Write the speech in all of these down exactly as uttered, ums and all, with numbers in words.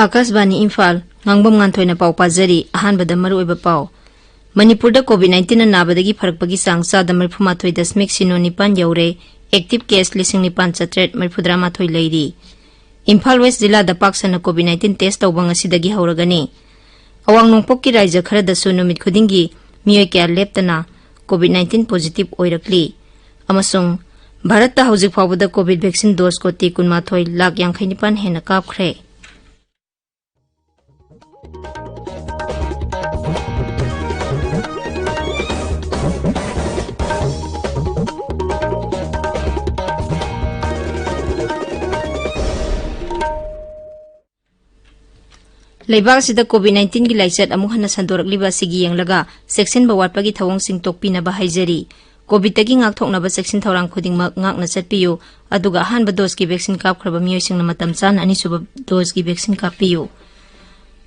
ꯑꯥꯀꯥꯁꯕꯥꯅꯤ ꯏꯝꯐꯥꯜ, ꯉꯥꯡꯕꯝ ꯉꯥꯟꯊꯣꯏꯅ ꯄꯥꯎ ꯄꯥꯖꯔꯤ꯫ ꯑꯍꯥꯟꯕꯗ ꯃꯔꯨꯑꯣꯏꯕ ꯄꯥꯎ꯫ ꯃꯅꯤꯄꯨꯔꯗ COVID nineteen ꯅꯥꯕꯗꯒꯤ ꯐꯔꯛꯄꯒꯤ ꯆꯥꯡ ꯆꯥꯗ ꯃꯔꯤꯐꯨ ꯃꯥꯊꯣꯏ ꯗꯁꯃꯤꯛ ꯁꯤꯅꯣ ꯅꯤꯄꯥꯟ ꯌꯧꯔꯦ꯫ Active case ꯂꯤꯁꯤꯡ ꯅꯤꯄꯥꯟ ꯆꯥꯇ꯭ꯔꯦꯠ ꯃꯔꯤꯐꯨꯇꯔꯥ ꯃꯥꯊꯣꯏ ꯂꯩꯔꯤ꯫ ꯏꯝꯐꯥꯜ ꯋꯦꯁ ꯖꯤꯂꯥꯗ ꯄꯥꯛ ꯁꯟꯅ COVID nineteen test ꯇꯧꯕ ꯉꯁꯤꯗꯒꯤ ꯍꯧꯔꯒꯅꯤ꯫ ꯑꯋꯥꯡ ꯅꯣꯡꯄꯣꯛꯀꯤ ꯔꯥꯏꯖ꯭ꯌ ꯈꯔꯗꯁꯨ ꯅꯨꯃꯤꯠ ꯈꯨꯗꯤꯡꯒꯤ ꯃꯤꯑꯣꯏ ꯀꯌꯥ ꯂꯦꯞꯇꯅ COVID nineteen positive ꯑꯣꯏꯔꯛꯂꯤ꯫ ꯑꯃꯁꯨꯡ ꯚꯥꯔꯠꯇ ꯍꯧꯖꯤꯛ ꯐꯥꯎꯕꯗ COVID vaccine dose ꯀꯣꯇꯤ ꯀꯨꯟꯃꯥꯊꯣꯏ ꯂꯥꯈ ꯌꯥꯡꯈꯩ ꯅꯤꯄꯥꯟ ꯍꯦꯟꯅ ꯀꯥꯞꯈ꯭ꯔꯦ꯫ ꯂꯩꯕꯥꯛ ꯑꯁꯤꯗ COVID nineteen ꯒꯤ ꯂꯥꯏꯆꯠ ꯑꯃꯨꯛ ꯍꯟꯅ ꯁꯟꯗꯣꯔꯛꯂꯤꯕ ꯑꯁꯤꯒꯤ ꯌꯦꯡꯂꯒ ꯆꯦꯛꯁꯤꯟꯕ ꯋꯥꯠꯄꯒꯤ ꯊꯧꯑꯣꯡꯁꯤꯡ ꯇꯣꯛꯄꯤꯅꯕ ꯍꯥꯏꯖꯔꯤ꯫ COVID ꯇꯒꯤ ꯉꯥꯛꯊꯣꯛꯅꯕ ꯆꯦꯛꯁꯤꯟ ꯊꯧꯔꯥꯡ ꯈꯨꯗꯤꯡꯃꯛ ꯉꯥꯛꯅ ꯆꯠꯄꯤꯌꯨ, ꯑꯗꯨꯒ ꯑꯍꯥꯟꯕ dose ꯀꯤ vaccine ꯀꯥꯞꯈ꯭ꯔꯕ ꯃꯤꯑꯣꯏꯁꯤꯡꯅ ꯃꯇꯝ ꯆꯥꯅ ꯑꯅꯤꯁꯨꯕ dose ꯀꯤ vaccine ꯀꯥꯞꯄꯤꯌꯨ꯫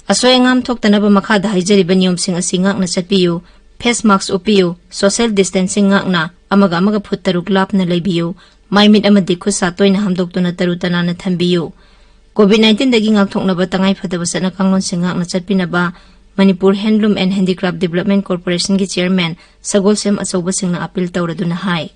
ꯑꯁꯣꯏ ꯑꯉꯥꯝ ꯊꯣꯛꯇꯅꯕ ꯃꯈꯥꯗ ꯍꯥꯏꯖꯔꯤꯕ ꯅꯤꯌꯣꯝꯁꯤꯡ ꯑꯁꯤ ꯉꯥꯛꯅ ꯆꯠꯄꯤꯌꯨ: face mask ꯎꯞꯄꯤꯌꯨ, social distancing ꯉꯥꯛꯅ ꯑꯃꯒ ꯑꯃꯒ ꯐꯨꯠ ꯇꯔꯨꯛ ꯂꯥꯞꯅ ꯂꯩꯕꯤꯌꯨ, ꯃꯥꯏ ꯃꯤꯠ ꯑꯃꯗꯤ ꯈꯨꯠ ꯁꯥ ꯇꯣꯏꯅ ꯍꯥꯝꯗꯣꯛꯇꯨꯅ ꯇꯔꯨ ꯇꯅꯥꯟꯅ ꯊꯝꯕꯤꯌꯨ꯫ COVID nineteen ꯗꯒꯤ ꯉꯥꯛꯊꯣꯛꯅꯕ ꯇꯉꯥꯏ ꯐꯗꯕ ꯆꯠꯅ ꯀꯥꯡꯂꯣꯟꯁꯤꯡ ꯉꯥꯛꯅ ꯆꯠꯄꯤꯅꯕ Manipur Handloom and Handicraft Development Corporation ꯒꯤ chairman ꯁꯒꯣꯜꯁꯦꯝ ꯑꯆꯧꯕꯁꯤꯡꯅ appeal ꯇꯧꯔꯗꯨꯅ ꯍꯥꯏ꯫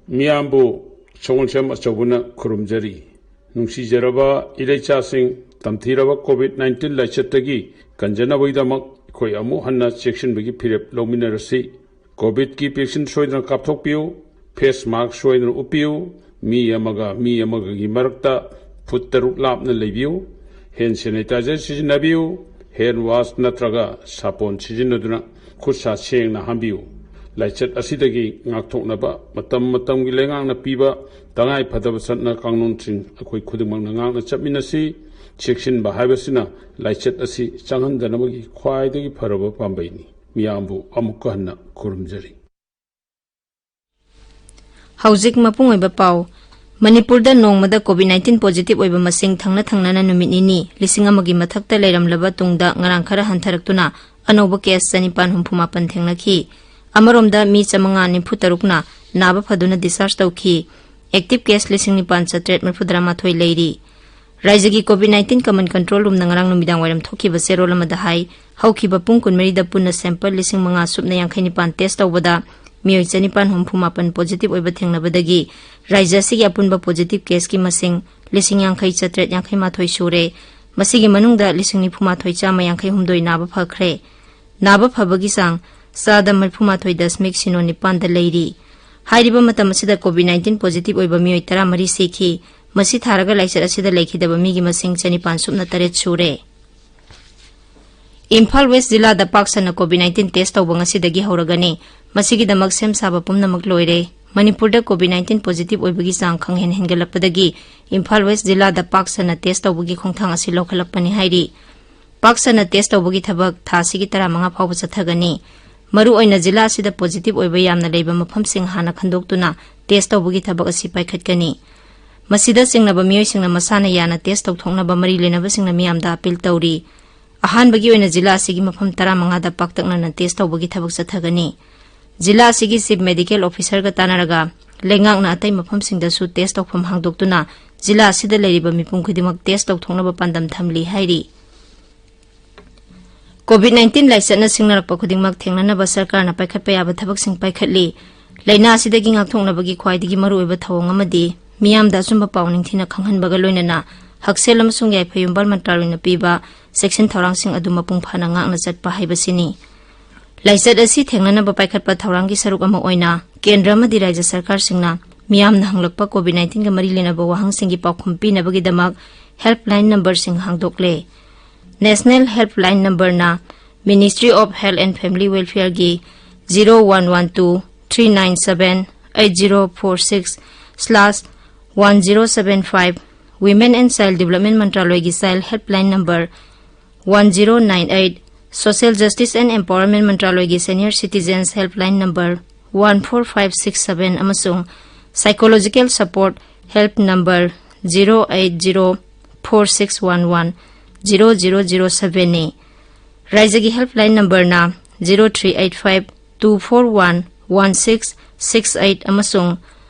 ꯃꯤꯌꯥꯝꯕꯨ ꯁꯒꯣꯜꯁꯦꯝ ꯑꯆꯧꯕꯅ ꯈꯨꯔꯨꯝꯖꯔꯤ꯫ ꯅꯨꯡꯁꯤꯖꯔꯕ ꯏꯔꯩꯆꯥꯁꯤꯡ, ꯇꯝꯊꯤꯔꯕ COVID nineteen ꯂꯥꯏꯆꯠꯇꯒꯤ ꯀꯟꯖꯅꯕꯒꯤꯗꯃꯛ ꯑꯩꯈꯣꯏ ꯑꯃꯨꯛ ꯍꯟꯅ ꯆꯦꯛꯁꯤꯟꯕꯒꯤ ꯐꯤꯔꯦꯞ ꯂꯧꯃꯤꯟꯅꯔꯁꯤ꯫ COVID ꯀꯤ vaccine ꯁꯣꯏꯗꯅ ꯀꯥꯞꯊꯣꯛꯄꯤꯌꯨ꯫ Face mask ꯁꯣꯏꯗꯅ ꯎꯞꯄꯤꯌꯨ꯫ ꯃꯤ ꯑꯃꯒ ꯃꯤ ꯑꯃꯒꯒꯤ ꯃꯔꯛꯇ ꯐꯨꯠ ꯇꯔꯨꯛ ꯂꯥꯞꯅ ꯂꯩꯕꯤꯌꯨ꯫ Hand sanitizer ꯁꯤꯖꯤꯟꯅꯕꯤꯌꯨ꯫ Hand wash ꯅꯠꯇ꯭ꯔꯒ ꯁꯥꯄꯣꯟ ꯁꯤꯖꯤꯟꯅꯗꯨꯅ ꯈꯨꯠ ꯁꯥ ꯁꯦꯡꯅ ꯍꯥꯝꯕꯤꯌꯨ꯫ ꯂꯥꯏꯆꯠ ꯑꯁꯤꯗꯒꯤ ꯉꯥꯛꯊꯣꯛꯅꯕ ꯃꯇꯝ ꯃꯇꯝꯒꯤ ꯂꯩꯉꯥꯛꯅ ꯄꯤꯕ ꯇꯉꯥꯏ ꯐꯗꯕ ꯆꯠꯅ ꯀꯥꯡꯂꯣꯟꯁꯤꯡ ꯑꯩꯈꯣꯏ ꯈꯨꯗꯤꯡꯃꯛꯅ ꯉꯥꯛꯅ ꯆꯠꯃꯤꯟꯅꯁꯤ꯫ ꯆꯦꯛꯁꯤꯟꯕ ꯍꯥꯏꯕꯁꯤꯅ ꯂꯥꯏꯆꯠ ꯑꯁꯤ ꯆꯪꯍꯟꯗꯅꯕꯒꯤ ꯈ꯭ꯋꯥꯏꯗꯒꯤ ꯐꯔꯕ ꯄꯥꯝꯕꯩꯅꯤ꯫ ꯃꯤꯌꯥꯝꯕꯨ ꯑꯃꯨꯛꯀ ꯍꯟꯅ ꯈꯨꯔꯨꯝꯖꯔꯤ꯫ ꯍꯧꯖꯤꯛ ꯃꯄꯨꯡ ꯑꯣꯏꯕ ꯄꯥꯎ꯫ ꯃꯅꯤꯄꯨꯔꯗ ꯅꯣꯡꯃꯗ COVID nineteen positive ꯑꯣꯏꯕ ꯃꯁꯤꯡ ꯊꯪꯅ ꯊꯪꯅꯅ ꯅꯨꯃꯤꯠ ꯅꯤꯅꯤ ꯂꯤꯁꯤꯡ ꯑꯃꯒꯤ ꯃꯊꯛꯇ ꯂꯩꯔꯝꯂꯕ ꯇꯨꯡꯗ ꯉꯔꯥꯡ ꯈꯔ ꯍꯟꯊꯔꯛꯇꯨꯅ ꯑꯅꯧꯕ case ꯆꯅꯤꯄꯥꯟ ꯍꯨꯝꯐꯨ ꯃꯥꯄꯟ ꯊꯦꯡꯅꯈꯤ꯫ ꯑꯃꯔꯣꯝꯗ ꯃꯤ ꯆꯥꯃꯉꯥ ꯅꯤꯐꯨ ꯇꯔꯨꯛꯅ ꯅꯥꯕ ꯐꯗꯨꯅ discharge ꯇꯧꯈꯤ꯫ Active case ꯂꯤꯁꯤꯡ ꯅꯤꯄꯥꯟ ꯆꯥꯇ꯭ꯔꯦꯠ ꯃꯔꯤꯐꯨ ꯇꯔꯥꯃꯥꯊꯣꯏ ꯂꯩꯔꯤ꯫ ꯔꯥꯏꯖ꯭ꯌꯒꯤ COVID nineteen common control roomꯅ ꯉꯔꯥꯡ ꯅꯨꯃꯤꯗꯥꯡ ꯋꯥꯏꯔꯝ ꯊꯣꯛꯈꯤꯕ ꯆꯦꯔꯣꯜ ꯑꯃꯗ ꯍꯥꯏ, ꯍꯧꯈꯤꯕ ꯄꯨꯡ ꯀꯨꯟꯃꯔꯤꯗ ꯄꯨꯟꯅ sample ꯂꯤꯁꯤꯡ ꯃꯉꯥ ꯁꯨꯞꯅ ꯌꯥꯡꯈꯩ ꯅꯤꯄꯥꯟ test ꯇꯧꯕꯗ ꯃꯤꯑꯣꯏ ꯆꯅꯤꯄꯥꯟ ꯍꯨꯝꯐꯨ ꯃꯥꯄꯟ positive ꯑꯣꯏꯕ ꯊꯦꯡꯅꯕꯗꯒꯤ ꯔꯥꯏꯖ꯭ꯌ ꯑꯁꯤꯒꯤ ꯑꯄꯨꯟꯕ positive caseꯀꯤ ꯃꯁꯤꯡ ꯂꯤꯁꯤꯡ ꯌꯥꯡꯈꯩ ꯆꯥꯇ꯭ꯔꯦꯠ ꯌꯥꯡꯈꯩ ꯃꯥꯊꯣꯏ ꯁꯨꯔꯦ꯫ ꯃꯁꯤꯒꯤ ꯃꯅꯨꯡꯗ ꯂꯤꯁꯤꯡ ꯅꯤꯐꯨ ꯃꯥꯊꯣꯏ ꯆꯥꯝꯃ ꯌꯥꯡꯈꯩ ꯍꯨꯝꯗꯣꯏ ꯅꯥꯕ ꯐꯈ꯭ꯔꯦ꯫ ꯅꯥꯕ ꯐꯕꯒꯤ ꯆꯥꯡ ꯆꯥꯗ ꯃꯔꯤꯐꯨ ꯃꯥꯊꯣꯏ ꯗꯁꯃꯤꯛ ꯁꯤꯅꯣ ꯅꯤꯄꯥꯟꯗ ꯂꯩꯔꯤ꯫ ꯍꯥꯏꯔꯤꯕ ꯃꯇꯝ ꯑꯁꯤꯗ COVID nineteen positive ꯑꯣꯏꯕ ꯃꯤꯑꯣꯏ ꯇꯔꯥꯃꯔꯤ ꯁꯤꯈꯤ꯫ ꯃꯁꯤ ꯊꯥꯔꯒ ꯂꯥꯏꯆꯠ ꯑꯁꯤꯗ ꯂꯩꯈꯤꯗꯕ ꯃꯤꯒꯤ ꯃꯁꯤꯡ ꯆꯅꯤꯄꯥꯟ ꯁꯨꯞꯅ ꯇꯔꯦꯠ ꯁꯨꯔꯦ꯫ ꯏꯝꯐꯥꯜ West ꯖꯤꯂꯥꯗ ꯄꯥꯛ ꯁꯟꯅ COVID nineteen test ꯇꯧꯕ ꯉꯁꯤꯗꯒꯤ ꯍꯧꯔꯒꯅꯤ꯫ ꯃꯁꯤꯒꯤꯗꯃꯛ ꯁꯦꯝ ꯁꯥꯕ ꯄꯨꯝꯅꯃꯛ ꯂꯣꯏꯔꯦ꯫ ꯃꯅꯤꯄꯨꯔꯗ COVID nineteen positive ꯑꯣꯏꯕꯒꯤ ꯆꯥꯡ ꯈꯪꯍꯦꯟ ꯍꯦꯟꯒꯠꯂꯛꯄꯗꯒꯤ ꯏꯝꯐꯥꯜ West ꯖꯤꯂꯥꯗ ꯄꯥꯛ ꯁꯟꯅ test ꯇꯧꯕꯒꯤ ꯈꯣꯡꯊꯥꯡ ꯑꯁꯤ ꯂꯧꯈꯠꯂꯛꯄꯅꯤ ꯍꯥꯏꯔꯤ꯫ ꯄꯥꯛ ꯁꯟꯅ test ꯇꯧꯕꯒꯤ ꯊꯕꯛ ꯊꯥ ꯑꯁꯤꯒꯤ ꯇꯔꯥꯃꯉꯥ ꯐꯥꯎꯕ ꯆꯠꯊꯒꯅꯤ꯫ ꯃꯔꯨꯑꯣꯏꯅ ꯖꯤꯂꯥ ꯑꯁꯤꯗ positive ꯑꯣꯏꯕ ꯌꯥꯝꯅ ꯂꯩꯕ ꯃꯐꯝꯁꯤꯡ ꯍꯥꯟꯅ ꯈꯟꯗꯣꯛꯇꯨꯅ test ꯇꯧꯕꯒꯤ ꯊꯕꯛ ꯑꯁꯤ ꯄꯥꯏꯈꯠꯀꯅꯤ꯫ ꯃꯁꯤꯗ ꯆꯤꯡꯅꯕ ꯃꯤꯑꯣꯏꯁꯤꯡꯅ ꯃꯁꯥꯅ ꯌꯥꯅ test ꯇꯧꯊꯣꯛꯅꯕ ꯃꯔꯤ ꯂꯩꯅꯕꯁꯤꯡꯅ ꯃꯤꯌꯥꯝꯗ appeal ꯇꯧꯔꯤ꯫ ꯑꯍꯥꯟꯕꯒꯤ ꯑꯣꯏꯅ ꯖꯤꯂꯥ ꯑꯁꯤꯒꯤ ꯃꯐꯝ ꯇꯔꯥꯃꯉꯥꯗ ꯄꯥꯛꯇꯛꯅꯅ test ꯇꯧꯕꯒꯤ ꯊꯕꯛ ꯆꯠꯊꯒꯅꯤ꯫ ꯖꯤꯂꯥ ꯑꯁꯤꯒꯤ Chief Medical Officerꯒ ꯇꯥꯟꯅꯔꯒ ꯂꯩꯉꯥꯛꯅ ꯑꯇꯩ ꯃꯐꯝꯁꯤꯡꯗꯁꯨ test ꯇꯧꯐꯝ ꯍꯥꯡꯗꯣꯛꯇꯨꯅ ꯖꯤꯂꯥ ꯑꯁꯤꯗ ꯂꯩꯔꯤꯕ ꯃꯤꯄꯨꯝ ꯈꯨꯗꯤꯡꯃꯛ test ꯇꯧꯊꯣꯛꯅꯕ ꯄꯥꯟꯗꯝ ꯊꯝꯂꯤ ꯍꯥꯏꯔꯤ꯫ COVID nineteen ꯂꯥꯏꯆꯠꯅ ꯁꯤꯡꯅꯔꯛꯄ ꯈꯨꯗꯤꯡꯃꯛ ꯊꯦꯡꯅꯅꯕ ꯁꯔꯀꯥꯔꯅ ꯄꯥꯏꯈꯠꯄ ꯌꯥꯕ ꯊꯕꯛꯁꯤꯡ ꯄꯥꯏꯈꯠꯂꯤ꯫ ꯂꯥꯏꯅꯥ ꯑꯁꯤꯗꯒꯤ ꯉꯥꯛꯊꯣꯛꯅꯕꯒꯤ ꯈ꯭ꯋꯥꯏꯗꯒꯤ ꯃꯔꯨꯑꯣꯏꯕ ꯊꯧꯑꯣꯡ ꯑꯃꯗꯤ ꯃꯤꯌꯥꯝꯗ ꯑꯆꯨꯝꯕ ꯄꯥꯎ ꯅꯤꯡꯊꯤꯅ ꯈꯪꯍꯟꯕꯒ ꯂꯣꯏꯅꯅ ꯍꯛꯁꯦꯜ ꯑꯃꯁꯨꯡ ꯌꯥꯏꯐ ꯌꯨꯝꯕꯥꯜ ꯃꯟꯇ꯭ꯔꯥꯂꯣꯏꯅ ꯄꯤꯕ ꯆꯦꯛꯁꯤꯟ ꯊꯧꯔꯥꯡꯁꯤꯡ ꯑꯗꯨ ꯃꯄꯨꯡ ꯐꯥꯅ ꯉꯥꯛꯅ ꯆꯠꯄ ꯍꯥꯏꯕꯁꯤꯅꯤ꯫ ꯂꯥꯏꯆꯠ ꯑꯁꯤ ꯊꯦꯡꯅꯅꯕ ꯄꯥꯏꯈꯠꯄ ꯊꯧꯔꯥꯡꯒꯤ ꯁꯔꯨꯛ ꯑꯃ ꯑꯣꯏꯅ ꯀꯦꯟꯗ꯭ꯔ ꯑꯃꯗꯤ ꯔꯥꯖ꯭ꯌ ꯁꯔꯀꯥꯔꯁꯤꯡꯅ ꯃꯤꯌꯥꯝꯅ ꯍꯪꯂꯛꯄ COVID nineteenꯒ ꯃꯔꯤ ꯂꯩꯅꯕ ꯋꯥꯍꯪꯁꯤꯡꯒꯤ ꯄꯥꯎꯈꯨꯝ ꯄꯤꯅꯕꯒꯤꯗꯃꯛ helpline numberꯁꯤꯡ ꯍꯥꯡꯗꯣꯛꯂꯦ꯫ National helpline numberꯅ Ministry of Health and Family Welfareꯒꯤ zero one one two three nine seven eight zero four six slash one zero seven five, Women and Child Development ꯃꯟꯇ꯭ꯔꯥꯂꯣꯏꯒꯤ Child Helpline Number one zero nine eight, Social Justice and Empowerment ꯃꯟꯇ꯭ꯔꯥꯂꯣꯏꯒꯤ Senior Citizens Helpline Number one four five six seven ꯑꯃꯁꯨꯡ Psychological Support help number zero eight zero four six one one zero zero zero seven ꯅꯤ꯫ ꯔꯥꯏꯖꯒꯤ helpline number ꯅ zero three eight five two four one one six six eight ꯑꯃꯁꯨꯡ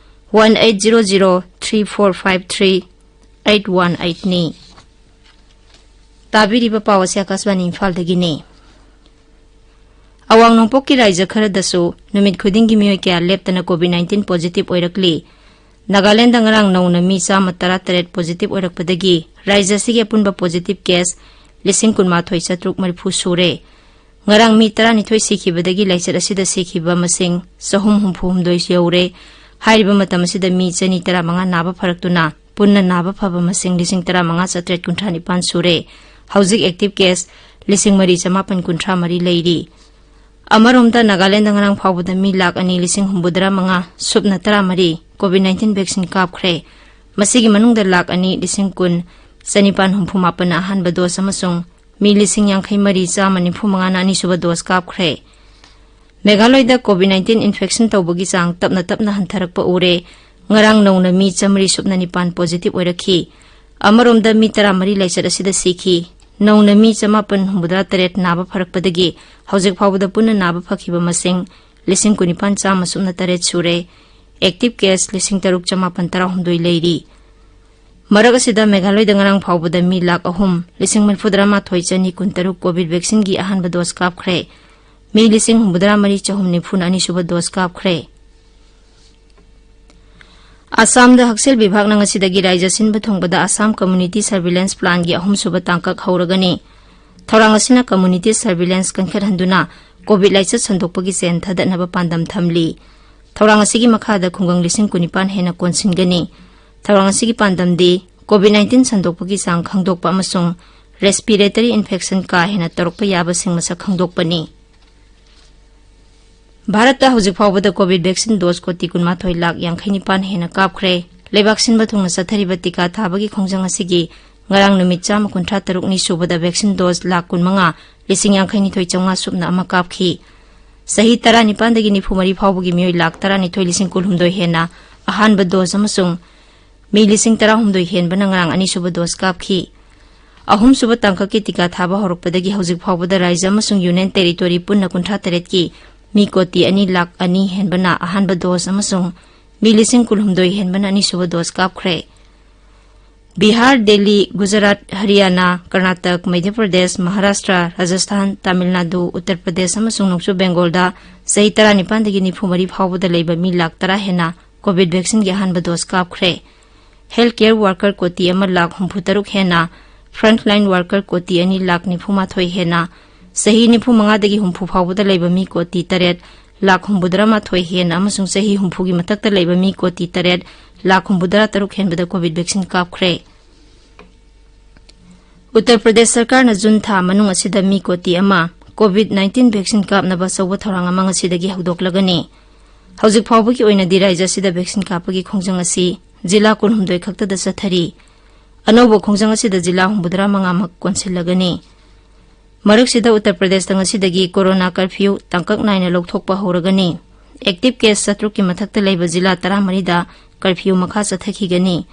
one eight zero zero three four five three eight one eight ꯅꯤ꯫ ꯇꯥꯕꯤꯔꯤꯕ ꯄꯥꯎ ꯑꯁꯤ ꯑꯀꯥꯁꯕꯥꯅꯤ ꯏꯝꯐꯥꯜꯗꯒꯤꯅꯤ꯫ ꯑꯋꯥꯡ ꯅꯣꯡꯄꯣꯛꯀꯤ ꯔꯥꯏꯖ ꯈꯔꯗꯁꯨ ꯅꯨꯃꯤꯠ ꯈꯨꯗꯤꯡꯒꯤ ꯃꯤꯑꯣꯏ ꯀꯌꯥ ꯂꯦꯞꯇꯅ COVID nineteen positive ꯑꯣꯏꯔꯛꯂꯤ꯫ ꯅꯥꯒꯥꯂꯦꯟꯗ ꯉꯔꯥꯡ ꯅꯧꯅ ꯃꯤ ꯆꯥꯝꯃ ꯇꯔꯥꯇꯔꯦꯠ positive ꯑꯣꯏꯔꯛꯄꯗꯒꯤ ꯔꯥꯏꯖ ꯑꯁꯤꯒꯤ ꯑꯄꯨꯟꯕ positive case ꯂꯤꯁꯤꯡ ꯀꯨꯟꯃꯥꯊꯣꯏ ꯆꯥꯇ꯭ꯔꯨꯛ ꯃꯔꯤꯐꯨ ꯁꯨꯔꯦ꯫ ꯉꯔꯥꯡ ꯃꯤ ꯇꯔꯥꯅꯤꯊꯣꯏ ꯁꯤꯈꯤꯕꯗꯒꯤ ꯂꯥꯏꯆꯠ ꯑꯁꯤꯗ ꯁꯤꯈꯤꯕ ꯃꯁꯤꯡ ꯆꯍꯨꯝ ꯍꯨꯝꯐꯨ ꯍꯨꯝꯗꯣꯏ ꯌꯧꯔꯦ꯫ ꯍꯥꯏꯔꯤꯕ ꯃꯇꯝ ꯑꯁꯤꯗ ꯃꯤ ꯆꯅꯤ ꯇꯔꯥꯃꯉꯥ ꯅꯥꯕ ꯐꯔꯛꯇꯨꯅ ꯄꯨꯟꯅ ꯅꯥꯕ ꯐꯕ ꯃꯁꯤꯡ ꯂꯤꯁꯤꯡ ꯇꯔꯥꯃꯉꯥ ꯆꯥꯇ꯭ꯔꯦꯠ ꯀꯨꯟꯊ꯭ꯔꯥ ꯅꯤꯄꯥꯟ ꯁꯨꯔꯦ꯫ ꯍꯧꯖꯤꯛ active case ꯂꯤꯁꯤꯡ ꯃꯔꯤ ꯆꯃꯥꯄꯟ ꯀꯨꯟꯊ꯭ꯔꯥ ꯃꯔꯤ ꯂꯩꯔꯤ꯫ ꯑꯃꯔꯣꯝꯗ ꯅꯥꯒꯥꯂꯦꯟꯗ ꯉꯔꯥꯡ ꯐꯥꯎꯕꯗ ꯃꯤ ꯂꯥꯈ ꯑꯅꯤ ꯂꯤꯁꯤꯡ ꯍꯨꯝꯐꯨꯇꯔꯥ ꯃꯉꯥ ꯁꯨꯞꯅ ꯇꯔꯥꯃꯔꯤ COVID nineteen vaccine ꯀꯥꯞꯈ꯭ꯔꯦ꯫ ꯃꯁꯤꯒꯤ ꯃꯅꯨꯡꯗ ꯂꯥꯈ ꯑꯅꯤ ꯂꯤꯁꯤꯡ ꯀꯨꯟ ꯆꯅꯤꯄꯥꯟ ꯍꯨꯝꯐꯨ ꯃꯥꯄꯟꯅ ꯑꯍꯥꯟꯕ dose ꯑꯃꯁꯨꯡ ꯃꯤ ꯂꯤꯁꯤꯡ ꯌꯥꯡꯈꯩ ꯃꯔꯤ ꯆꯥꯝꯃ ꯅꯤꯐꯨ ꯃꯉꯥꯅ ꯑꯅꯤꯁꯨꯕ dose ꯀꯥꯞꯈ꯭ꯔꯦ꯫ ꯃꯦꯘꯥꯂꯣꯏꯗ COVID nineteen infection ꯇꯧꯕꯒꯤ ꯆꯥꯡ ꯇꯞꯅ ꯇꯞꯅ ꯍꯟꯊꯔꯛꯄ ꯎꯔꯦ꯫ ꯉꯔꯥꯡ ꯅꯧꯅ ꯃꯤ ꯆꯥꯃꯔꯤ ꯁꯨꯞꯅ ꯅꯤꯄꯥꯟ positive ꯑꯣꯏꯔꯛꯈꯤ꯫ ꯑꯃꯔꯣꯝꯗ ꯃꯤ ꯇꯔꯥꯃꯔꯤ ꯂꯥꯏꯆꯠ ꯑꯁꯤꯗ ꯁꯤꯈꯤ꯫ ꯅꯧꯅ ꯃꯤ ꯆꯃꯥꯄꯟ ꯍꯨꯝꯐꯨꯇꯔꯥ ꯇꯔꯦꯠ ꯅꯥꯕ ꯐꯔꯛꯄꯗꯒꯤ ꯍꯧꯖꯤꯛ ꯐꯥꯎꯕꯗ ꯄꯨꯟꯅ ꯅꯥꯕ ꯐꯈꯤꯕ ꯃꯁꯤꯡ ꯂꯤꯁꯤꯡ ꯀꯨꯟꯅꯤꯄꯥꯟ ꯆꯥꯝꯃ ꯁꯨꯞꯅ ꯇꯔꯦꯠ ꯁꯨꯔꯦ꯫ Active case ꯂꯤꯁꯤꯡ ꯇꯔꯨꯛ ꯆꯃꯥꯄꯟ ꯇꯔꯥꯍꯨꯝꯗꯣꯏ ꯂꯩꯔꯤ꯫ ꯃꯔꯛ ꯑꯁꯤꯗ ꯃꯦꯘꯥꯂꯣꯏꯗ ꯉꯔꯥꯡ ꯐꯥꯎꯕꯗ ꯃꯤ ꯂꯥꯈ ꯑꯍꯨꯝ ꯂꯤꯁꯤꯡ ꯃꯔꯤꯐꯨꯇꯔꯥ ꯃꯥꯊꯣꯏ ꯆꯅꯤ ꯀꯨꯟꯇꯔꯨꯛ COVID vaccine ꯒꯤ ꯑꯍꯥꯟꯕ dose ꯀꯥꯞꯈ꯭ꯔꯦ꯫ ꯃꯤ ꯂꯤꯁꯤꯡ ꯍꯨꯝꯐꯨꯇꯔꯥ ꯃꯔꯤ ꯆꯍꯨꯝ ꯅꯤꯐꯨꯅ ꯑꯅꯤꯁꯨꯕ dose ꯀꯥꯞꯈ꯭ꯔꯦ꯫ ꯑꯁꯥꯝꯗ ꯍꯛꯁꯦꯜ ꯕꯤꯚꯥꯒꯅ ꯉꯁꯤꯗꯒꯤ ꯔꯥꯏꯖ꯭ꯌ ꯁꯤꯟꯕ ꯊꯨꯡꯕꯗ ꯑꯁꯥꯝ Community Surveillance Plan ꯒꯤ ꯑꯍꯨꯝꯁꯨꯕ ꯇꯥꯡꯀꯛ ꯍꯧꯔꯒꯅꯤ꯫ ꯊꯧꯔꯥꯡ ꯑꯁꯤꯅ community surveillance ꯀꯟꯈꯠꯍꯟꯗꯨꯅ COVID ꯂꯥꯏꯆꯠ ꯁꯟꯗꯣꯛꯄꯒꯤ ꯆꯦꯟ ꯊꯥꯗꯠꯅꯕ ꯄꯥꯟꯗꯝ ꯊꯝꯂꯤ꯫ ꯊꯧꯔꯥꯡ ꯑꯁꯤꯒꯤ ꯃꯈꯥꯗ ꯈꯨꯡꯒꯪ ꯂꯤꯁꯤꯡ ꯀꯨꯟꯅꯤꯄꯥꯟ ꯍꯦꯟꯅ ꯀꯣꯟꯁꯤꯟꯒꯅꯤ꯫ ꯊꯧꯔꯥꯡ ꯑꯁꯤꯒꯤ ꯄꯥꯟꯗꯝꯗꯤ COVID nineteen ꯁꯟꯗꯣꯛꯄꯒꯤ ꯆꯥꯡ ꯈꯪꯗꯣꯛꯄ ꯑꯃꯁꯨꯡ respiratory infection ꯀꯥ ꯍꯦꯟꯅ ꯇꯧꯔꯛꯄ ꯌꯥꯕꯁꯤꯡ ꯃꯁꯛ ꯈꯪꯗꯣꯛꯄꯅꯤ꯫ ꯚꯥꯔꯠꯇ ꯍꯧꯖꯤꯛ ꯐꯥꯎꯕꯗ COVID vaccine dose ꯀꯣꯇꯤ ꯀꯨꯟꯃꯥꯊꯣꯏ ꯂꯥꯈ ꯌꯥꯡꯈꯩ ꯅꯤꯄꯥꯟ ꯍꯦꯟꯅ ꯀꯥꯞꯈ꯭ꯔꯦ꯫ ꯂꯩꯕꯥꯛ ꯁꯤꯟꯕ ꯊꯨꯡꯅ ꯆꯠꯊꯔꯤꯕ ꯇꯤꯀꯥ ꯊꯥꯕꯒꯤ ꯈꯣꯡꯖꯪ ꯑꯁꯤꯒꯤ ꯉꯔꯥꯡ ꯅꯨꯃꯤꯠ ꯆꯥꯝꯃ ꯀꯨꯟꯊ꯭ꯔꯥ ꯇꯔꯨꯛꯅꯤ ꯁꯨꯕꯗ vaccine dose ꯂꯥꯈ ꯀꯨꯟꯃꯉꯥ ꯂꯤꯁꯤꯡ ꯌꯥꯡꯈꯩ ꯅꯤꯊꯣꯏ ꯆꯥꯝꯃꯉꯥ ꯁꯨꯞꯅ ꯑꯃ ꯀꯥꯞꯈꯤ꯫ ꯆꯍꯤ ꯇꯔꯥꯅꯤꯄꯥꯟꯗꯒꯤ ꯅꯤꯐꯨ ꯃꯔꯤ ꯐꯥꯎꯕꯒꯤ ꯃꯤꯑꯣꯏ ꯂꯥꯈ ꯇꯔꯥꯅꯤꯊꯣꯏ ꯂꯤꯁꯤꯡ ꯀꯨꯟꯍꯨꯝꯗꯣꯏ ꯍꯦꯟꯅ ꯑꯍꯥꯟꯕ dose ꯑꯃꯁꯨꯡ ꯃꯤ ꯂꯤꯁꯤꯡ ꯇꯔꯥꯍꯨꯝꯗꯣꯏ ꯍꯦꯟꯕꯅ ꯉꯔꯥꯡ ꯑꯅꯤꯁꯨꯕ ꯗꯣꯁ ꯀꯥꯞꯈꯤ꯫ ꯑꯍꯨꯝꯁꯨꯕ ꯇꯥꯡꯀꯛꯀꯤ ꯇꯤꯀꯥ ꯊꯥꯕ ꯍꯧꯔꯛꯄꯗꯒꯤ ꯍꯧꯖꯤꯛ ꯐꯥꯎꯕꯗ ꯔꯥꯖ꯭ꯌ ꯑꯃꯁꯨꯡ ꯌꯨꯅꯤꯌꯟ ꯇꯦꯔꯤꯇꯣꯔꯤ ꯄꯨꯟꯅ ꯀꯨꯟꯊ꯭ꯔꯥ ꯇꯔꯦꯠꯀꯤ ꯃꯤ ꯀꯣꯇꯤ ꯑꯅꯤ ꯂꯥꯈ ꯑꯅꯤ ꯍꯦꯟꯕꯅ ꯑꯍꯥꯟꯕ ꯗꯣꯁ ꯑꯃꯁꯨꯡ ꯃꯤ ꯂꯤꯁꯤꯡ ꯀꯨꯟꯍꯨꯝꯗꯣꯏ ꯍꯦꯟꯕꯅ ꯑꯅꯤꯁꯨꯕ ꯗꯣꯁ ꯀꯥꯞꯈ꯭ꯔꯦ꯫ ꯕꯤꯍꯥꯔ, ꯗꯦꯜꯂꯤ, ꯒꯨꯖꯔꯥꯠ, ꯍꯔꯤꯌꯥꯅꯥ, ꯀꯔꯅꯥꯇꯛ, ꯃꯙ꯭ꯌ ꯄ꯭ꯔꯗꯦꯁ, ꯃꯍꯥꯔꯥꯁꯇ꯭ꯔ, ꯔꯥꯖꯁꯊꯥꯟ, ꯇꯥꯃꯤꯜ ꯅꯥꯗꯨ, ꯎꯠꯇꯔ ꯄ꯭ꯔꯗꯦꯁ ꯑꯃꯁꯨꯡ ꯅꯣꯡꯆꯨꯞ ꯕꯦꯡꯒꯣꯜꯗ ꯆꯍꯤ ꯇꯔꯥꯅꯤꯄꯥꯟꯗꯒꯤ ꯅꯤꯐꯨ ꯃꯔꯤ ꯐꯥꯎꯕꯗ ꯂꯩꯕ ꯃꯤ ꯂꯥꯈ ꯇꯔꯥ ꯍꯦꯟꯅ ꯀꯣꯚꯤꯗ ꯚꯦꯛꯁꯤꯟꯒꯤ ꯑꯍꯥꯟꯕ ꯗꯣꯁ ꯀꯥꯞꯈ꯭ꯔꯦ꯫ ꯍꯦꯜꯊ ꯀꯦꯌꯔ ꯋꯥꯔꯀꯔ ꯀꯣꯇꯤ ꯑꯃ ꯂꯥꯈ ꯍꯨꯝꯐꯨ ꯇꯔꯨꯛ ꯍꯦꯟꯅ, ꯐ꯭ꯔꯟꯠꯂꯥꯏꯟ ꯋꯥꯔꯀꯔ ꯀꯣꯇꯤ ꯑꯅꯤ ꯂꯥꯈ ꯅꯤꯐꯨ ꯃꯥꯊꯣꯏ ꯍꯦꯟꯅ, ꯆꯍꯤ ꯅꯤꯐꯨ ꯃꯉꯥꯗꯒꯤ ꯍꯨꯝꯐꯨ ꯐꯥꯎꯕꯗ ꯂꯩꯕ ꯃꯤ ꯀꯣꯇꯤ ꯇꯔꯦꯠ ꯂꯥꯈ ꯍꯨꯝꯐꯨꯇꯔꯥ ꯃꯥꯊꯣꯏ ꯍꯦꯟꯅ ꯑꯃꯁꯨꯡ ꯆꯍꯤ ꯍꯨꯝꯐꯨꯒꯤ ꯃꯊꯛꯇ ꯂꯩꯕ ꯃꯤ ꯀꯣꯇꯤ ꯇꯔꯦꯠ ꯂꯥꯈ ꯍꯨꯝꯐꯨꯇꯔꯥ ꯇꯔꯨꯛ ꯍꯦꯟꯕꯗ ꯀꯣꯚꯤꯗ ꯚꯦꯛꯁꯤꯟ ꯀꯥꯞꯈ꯭ꯔꯦ꯫ ꯎꯠꯇꯔ ꯄ꯭ꯔꯗꯦꯁ ꯁꯔꯀꯥꯔꯅ ꯖꯨꯟ ꯊꯥ ꯃꯅꯨꯡ ꯑꯁꯤꯗ ꯃꯤ ꯀꯣꯇꯤ ꯑꯃ ꯀꯣꯚꯤꯗ ꯅꯥꯏꯟꯇꯤꯟ ꯚꯦꯛꯁꯤꯟ ꯀꯥꯞꯅꯕ ꯑꯆꯧꯕ ꯊꯧꯔꯥꯡ ꯑꯃ ꯉꯁꯤꯗꯒꯤ ꯍꯧꯗꯣꯛꯂꯒꯅꯤ꯫ ꯍꯧꯖꯤꯛ ꯐꯥꯎꯕꯒꯤ ꯑꯣꯏꯅꯗꯤ ꯔꯥꯖ꯭ꯌ ꯑꯁꯤꯗ ꯚꯦꯛꯁꯤꯟ ꯀꯥꯞꯄꯒꯤ ꯈꯣꯡꯖꯪ ꯑꯁꯤ ꯖꯤꯂꯥ ꯀꯨꯟꯍꯨꯝꯗꯣꯏ ꯈꯛꯇꯗ ꯆꯠꯊꯔꯤ꯫ ꯑꯅꯧꯕ ꯈꯣꯡꯖꯪ ꯑꯁꯤꯗ ꯖꯤꯂꯥ ꯍꯨꯝꯐꯨꯇꯔꯥ ꯃꯉꯥꯃꯛ ꯀꯣꯟꯁꯤꯜꯂꯒꯅꯤ꯫ ꯃꯔꯛꯁꯤꯗ ꯎꯠꯇꯔ ꯄ꯭ꯔꯗꯦꯁꯇ ꯉꯁꯤꯗꯒꯤ ꯀꯣꯔꯣꯅꯥ ꯀꯔꯐ꯭ꯌꯨ ꯇꯥꯡꯀꯛ ꯅꯥꯏꯅ ꯂꯧꯊꯣꯛꯄ ꯍꯧꯔꯒꯅꯤ꯫ ꯑꯦꯛꯇꯤꯚ ꯀꯦꯁ ꯆꯥꯇ꯭ꯔꯨꯛꯀꯤ ꯃꯊꯛꯇ ꯂꯩꯕ ꯖꯤꯂꯥ ꯇꯔꯥꯃꯔꯤꯗ ꯀꯔꯐ꯭ꯌꯨ ꯃꯈꯥ ꯆꯠꯊꯈꯤꯒꯅꯤ꯫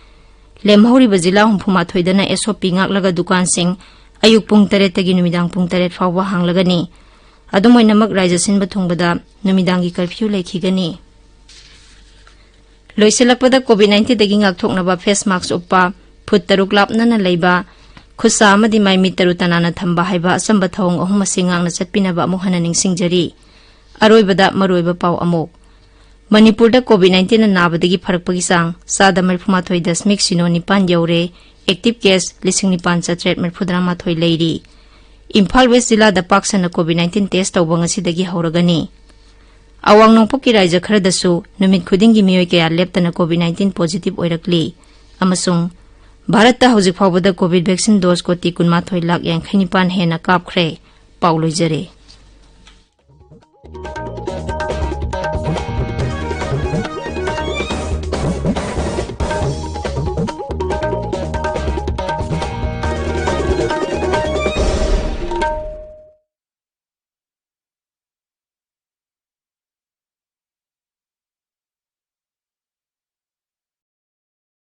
ꯂꯦꯝꯍꯧꯔꯤꯕ ꯖꯤꯂꯥ ꯍꯨꯝꯐꯨ ꯃꯥꯊꯣꯏꯗꯅ ꯑꯦꯁ ꯑꯣ ꯄꯤ ꯉꯥꯛꯂꯒ ꯗꯨꯀꯥꯟꯁꯤꯡ ꯑꯌꯨꯛ ꯄꯨꯡ ꯇꯔꯦꯠꯇꯒꯤ ꯅꯨꯃꯤꯗꯥꯡ ꯄꯨꯡ ꯇꯔꯦꯠ ꯐꯥꯎꯕ ꯍꯥꯡꯂꯒꯅꯤ꯫ ꯑꯗꯨꯝ ꯑꯣꯏꯅꯃꯛ, ꯔꯥꯖ꯭ꯌ ꯁꯤꯟꯕ ꯊꯨꯡꯕꯗ ꯅꯨꯃꯤꯗꯥꯡꯒꯤ ꯀꯔꯐ꯭ꯌꯨ ꯂꯩꯈꯤꯒꯅꯤ꯫ ꯂꯣꯏꯁꯤꯜꯂꯛꯄꯗ, ꯀꯣꯚꯤꯗ ꯅꯥꯏꯟꯇꯤꯟꯗꯒꯤ ꯉꯥꯛꯊꯣꯛꯅꯕ ꯐꯦꯁ ꯃꯥꯛꯁ ꯎꯞꯄ, ꯐꯨꯠ ꯇꯔꯨꯛ ꯂꯥꯞꯅꯅ ꯂꯩꯕ, ꯈꯨꯠꯁꯥ ꯑꯃꯗꯤ ꯃꯥꯏ ꯃꯤꯠ ꯇꯔꯨ ꯇꯅꯥꯟꯅ ꯊꯝꯕ ꯍꯥꯏꯕ ꯑꯆꯝꯕ ꯊꯧꯑꯣꯡ ꯑꯍꯨꯝ ꯑꯁꯤ ꯉꯥꯛꯅ ꯆꯠꯄꯤꯅꯕ ꯑꯃꯨꯛ ꯍꯟꯅ ꯅꯤꯡꯁꯤꯡꯖꯔꯤ꯫ ꯑꯔꯣꯏꯕꯗ ꯃꯔꯨꯑꯣꯏꯕ ꯄꯥꯎ ꯑꯃꯨꯛ꯫ ꯃꯅꯤꯄꯨꯔꯗ ꯀꯣꯚꯤꯗ ꯅꯥꯏꯟꯇꯤꯟꯅ ꯅꯥꯕꯗꯒꯤ ꯐꯔꯛꯄꯒꯤ ꯆꯥꯡ ꯆꯥꯗ ꯃꯔꯤꯐꯨ ꯃꯥꯊꯣꯏ ꯗꯁꯃꯤꯛ ꯁꯤꯅꯣ ꯅꯤꯄꯥꯟ ꯌꯧꯔꯦ꯫ ꯑꯦꯛꯇꯤꯚ ꯀꯦꯁ ꯂꯤꯁꯤꯡ ꯅꯤꯄꯥꯟ ꯆꯥꯇ꯭ꯔꯦꯠ ꯃꯔꯤꯐꯨꯇꯔꯥ ꯃꯥꯊꯣꯏ ꯂꯩꯔꯤ꯫ ꯏꯝꯐꯥꯜ ꯋꯦꯁ ꯖꯤꯂꯥꯗ ꯄꯥꯛ ꯁꯟꯅ ꯀꯣꯚꯤꯗ ꯅꯥꯏꯟꯇꯤꯟ ꯇꯦꯁ ꯇꯧꯕ ꯉꯁꯤꯗꯒꯤ ꯍꯧꯔꯒꯅꯤ꯫ ꯑꯋꯥꯡ ꯅꯣꯡꯄꯣꯛꯀꯤ ꯔꯥꯖ꯭ꯌ ꯈꯔꯗꯁꯨ ꯅꯨꯃꯤꯠ ꯈꯨꯗꯤꯡꯒꯤ ꯃꯤꯑꯣꯏ ꯀꯌꯥ ꯂꯦꯞꯇꯅ ꯀꯣꯚꯤꯗ ꯅꯥꯏꯟꯇꯤꯟ ꯄꯣꯖꯤꯇꯤꯚ ꯑꯣꯏꯔꯛꯂꯤ ꯑꯃꯁꯨꯡ ꯚꯥꯔꯠꯇ ꯍꯧꯖꯤꯛ ꯐꯥꯎꯕꯗ ꯀꯣꯚꯤꯗ ꯚꯦꯛꯁꯤꯟ ꯗꯣꯁ ꯀꯣꯇꯤ ꯀꯨꯟꯃꯥꯊꯣꯏ ꯂꯥꯈ ꯌꯥꯡꯈꯩ ꯅꯤꯄꯥꯟ ꯍꯦꯟꯅ ꯀꯥꯞꯈ꯭ꯔꯦ꯫ ꯄꯥꯎ ꯂꯣꯏꯖꯔꯦ꯫